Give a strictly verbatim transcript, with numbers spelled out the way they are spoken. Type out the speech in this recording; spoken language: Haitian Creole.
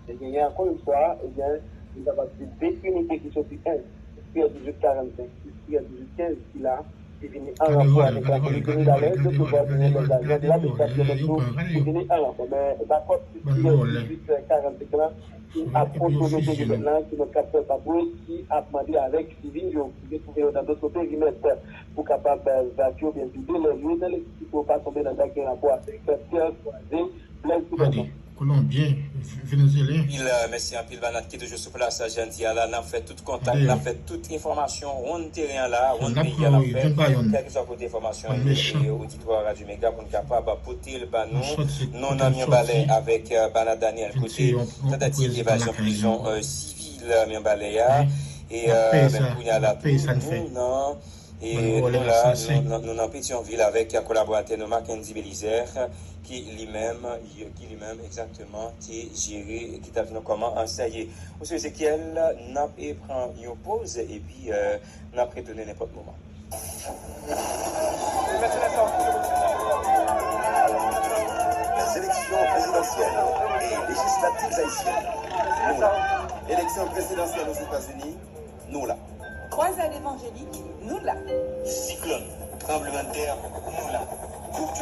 E genyen, ankò yon fwa, ebyen, nou kapab di de inite ki soti, en, X R dizuit karannsenk, X R dizuit kenz ki la, ki vini an ranfò avèk la polis senegalèz, nou vwa genyen lòt ajan de la polis ki vini an ranfò. Men bakòp X R dizuit karannsenk la, ki ap kontwole perimèt la, ki nan kapitòl Babwe, ki ap mande avèk sivil yo ki retwouve yo nan dòt perimèt pou kapab, eh, evakye oubyen vide lè yo nan lekip pou yo pa tonbe nan sa ki gen rapò avèk tè kwaze, blèz sou bèton. Kolonbyen, Venezyelyen. Anpil, eh, mèsi anpil, Banat ki toujou sou plas, jan di a la, n ap fè tout kontak, n ap fè tout enfòmasyon, wonn teren an la, wonn peyi a, n ap fè, kèlkeswa kote enfòmasyon ye, e oditwa Radyo Mega pou n kapab pote l ba nou. Non nan Myanbalè avèk, eh, Banat Daniel, kote tantativ evazyon prizon, eh, sivil, eh, Myanbalè a. E, eh, men kounye a la, tou nou nan E nou la, nou, nou, nou nan Petyonvil avèk kolaboratè nou Mackendy Belizaire, ki li menm, ki li menm egzakteman te jere, ki t ap di nou kòman sa ye. Mesye Ezekiel, n ap, e, pran yon poz epi, eh, n ap retounen nenpòt moman. Seleksyon prezidansyèl e lejislativ ayisyèn. Nou la. Eleksyon prezidansyèl Ozetazini, nou la. Croisade évangélique, nou la. Siklòn, tranblemanntè, nou la.